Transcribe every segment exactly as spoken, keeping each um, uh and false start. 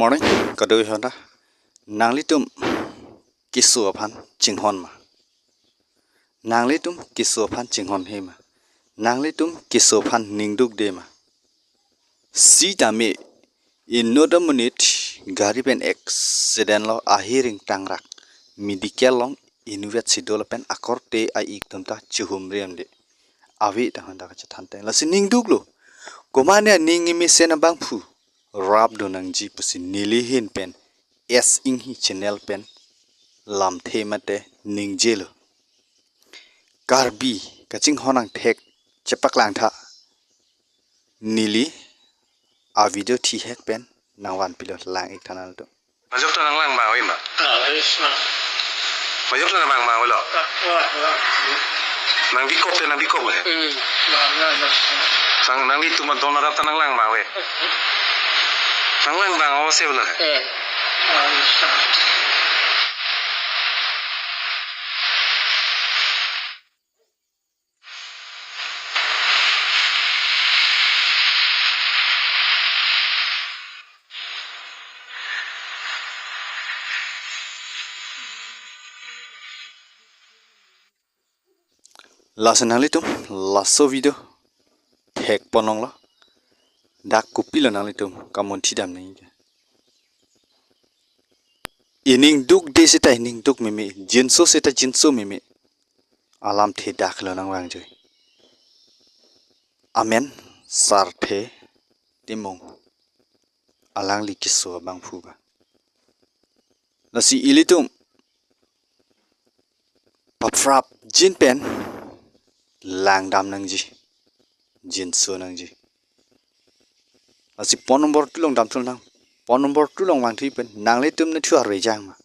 Morning, kadokave aphanta. Nanglitum keso aphan chinghon ma? Nanglitum keso aphan chinghonhe ma? Nanglitum keso aphan ningdukde ma? Sitame inut amonit gari pen accident lo, ahiring tangrak medical along inutvet si do lapen akorte a-ik atum ta chihumri amde. Ave ta aphanta kachethan tang. Lasi ningduklo. Komatne aning mesen abangphu rapdun nangji pusi neli ahin pen S Inghi channel pen lamthe mate ningjelo. Karbi kachinghon angthek chepaklangtha. Neli a-video thihek pen nangvanpilo, lang-ik tha nanglitum. Majok ta nanglang abang ave ma? Ah, yes, ma. Majok ta nanglang abang avelo? Ah, ah, ah. Nangbikok te, nangbikok le? Hmm, ah, ah, ah. Sang nanglitum adon arap ta nanglang abang ave? Nanglang abang ave se avelo he? Eh, ah, yes, ah. Laso nanglitum laso video thekponlonglo. Dak kopilo nanglitum kamunthidam nangji ke? Iningdukde seta iningduk meme, jinso seta jinso meme. Alamthe dak lo nangvangji. Amen Sarthe Timung. Alangli keso abangphu ba. Lasi ilitum paprapjin pen langdam nangji, jinso nangji. Lasi phone number two along damthu nang. Phone number two along vangthu pen nanglitum nathu arve jang ma?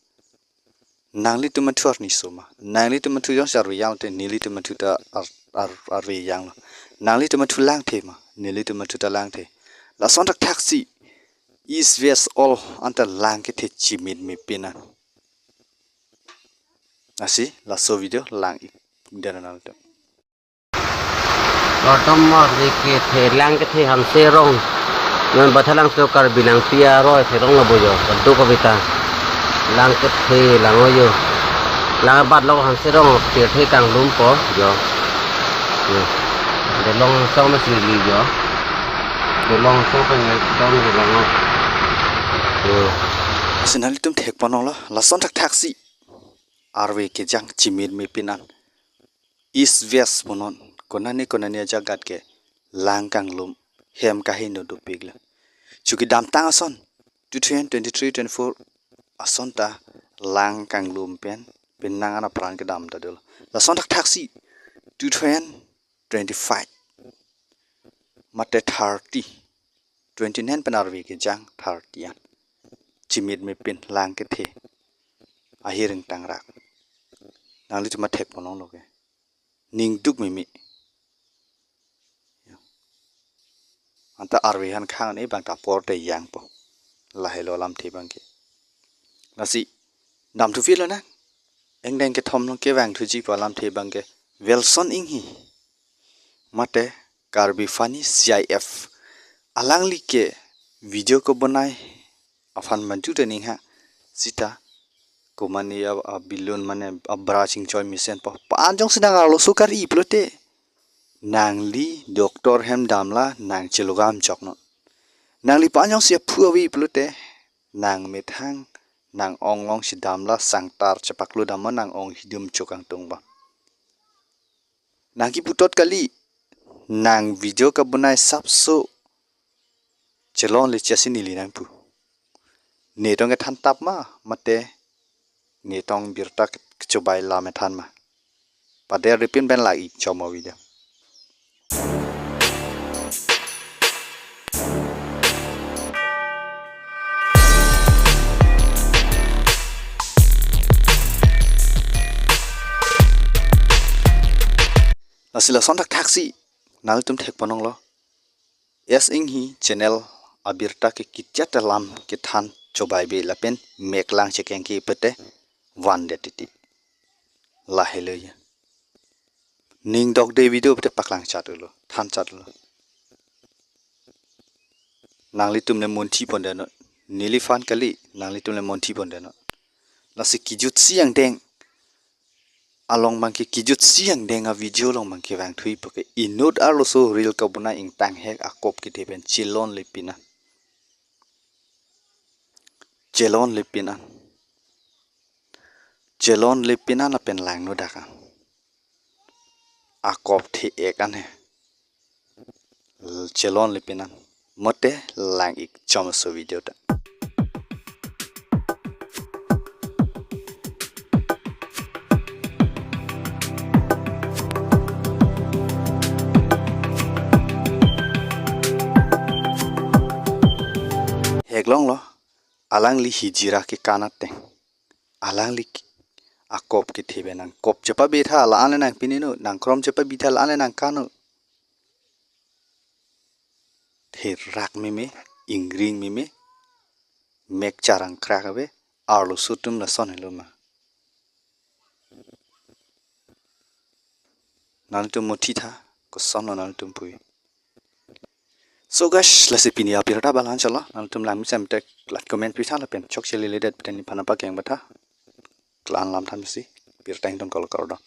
Nanglitum nathu arni so ma? Nanglitum nathu jongsi arve jang te nelitum nathu ta ar, ar, arve janglo. Nanglitum nathu langthe ma? Nelitum nathu ta langthe. Lason thakthaksi East West all anta lang kethe chimit mepin an. Lasi laso video lang-ik dana nangtum. Kardom arve kethe, lang kethe Hanse Rong. Non Bathalangso Karbi Langpi aroi Therong lo bo jo, kadokave ta. Lang kethe lang-o jo. Lang abat lo Hanse Rong, pirthe kanglumpo jo. Yo. Dolong song masi li jo. Dolong song pen tong jo lang-o. Yo. Lasi nanglitum thekponlonglo, lason thakthaksi arve kejang chimit mepin an. East West punon, konane konane ajagat ke lang kanglum, hem kaheno dopiklo. Chukidamtang ason two thousand twenty-three twenty-four ason ta lang kanglum pen penang an apran kedam ta dolo. Lason thakthaksi two thousand twenty-five mate thirty, twenty-nine pen arve kejang thirty an. Chimit mepin lang kethe, ahiring tangrak. Nanglitum thekponlonglo ke. Ningduk meme. Anta arve han khang ne bang ta apor te jangpo. Lahelo alamthe abang ke. Lasi damthu philo na. Engdeng kethom along kevangthuji pu alamthe abang ke Wilson Inghi mate Karbi Funny C I F. Alangli ke video kebonai aphan mantu ta ning ha sita komane a, a balloon mane abra chingchoi mesenpo. Pa-an jongsi nang arloso kar-i pulote, nangli doctor hem damla nang chelogam choknon. Nangli pa-an jongsi aphu ave pulote, nang methang nang-ong alongsi damla sangtar chepaklo damnon, nang-ong hidum chokangtung ba. Nang kiputot kali, nang video kebonai sapso chelongle chasi neli nangpu. Ne tong kethan tap ma, mate ne tong birta kechobai lam ethan ma? Pader ripin pen la-ik chomo video. Lasi lason thakthaksi nanglitum thekponlonglo. S Inghi channel abirta ke kichat alam kethan chobai be lapen meklang chekeng ke pete vandet titi. Lahelo ya. Ningdokde video pete paklang chat ulo, than chat ulo. Nanglitum ne munthi ponde non. Neli fan kali, nanglitum le monthi pon deno. Lasi kejutsi angdeng along abangke, kejutsi angdeng a-video along abangke vangthuji puke inut arloso reel kabonai ingtanghek akop kethe pen chelonle pin an. Chelonle pin an. Chelonle pin an lapen langno dak an. Akop the-ek an he. Chelonle pin an. Mate lang-ik chom aso video ta. Heklonglo, alangli hijira kekan ateng. Alangli k-, akop kethe pen nangkop chepabitha la-an le nangpinino, nangkrom chepabitha la-an le nangkano. Therak meme, ingring meme, mek charang krak ave, arloso atum lason helo ma. Nanglitum monthi tha, kosonlo nanglitum puji. So guys, lasi pini a-video ta ba la-an chotlo, nanglitum langmesen tek like comment pitha lapen chokche leledet pen nephan nangpakeng patha. Klan lam than si, pirtang tong kol kardom.